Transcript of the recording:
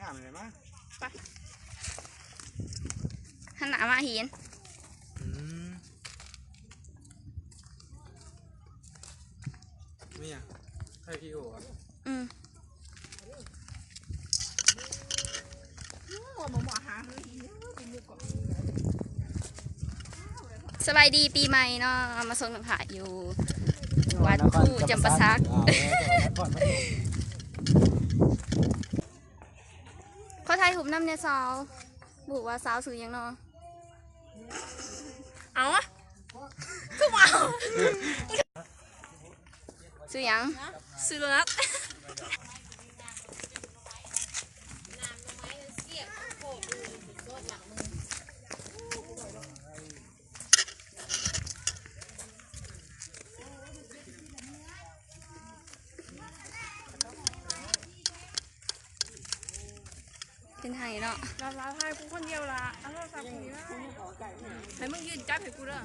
ຕາມໄປມາ ໄປ ຫັນໜ້າມາເຫັນ ອືມ ນີ້ຫຍັງ ໃຫ້ວິດີໂອຫວາ? ອືມ ສະບາຍດີປີໃໝ່ເນາະ ມາສົ່ງນ້ອງພະຢູ່ວັດພູຈຳປາສັກ ຂໍຖ່າຍຮູບນຳແດ່ສາວ ບໍ່ຮູ້ວ່າສາວຊື່ຫຍັງເນາະ ເອົາ ຄືວ່າ ຊື່ຫຍັງ? ຊື່ໂດນັດ. ເປັນໄຫເນາະ ລາວໆ ຖ່າຍກູຄົນດຽວລະ ເອົາໂທລະສັບກູນີ້ລະ ໃຫ້ມຶງຢືນຈັບໃຫ້ກູເດີ.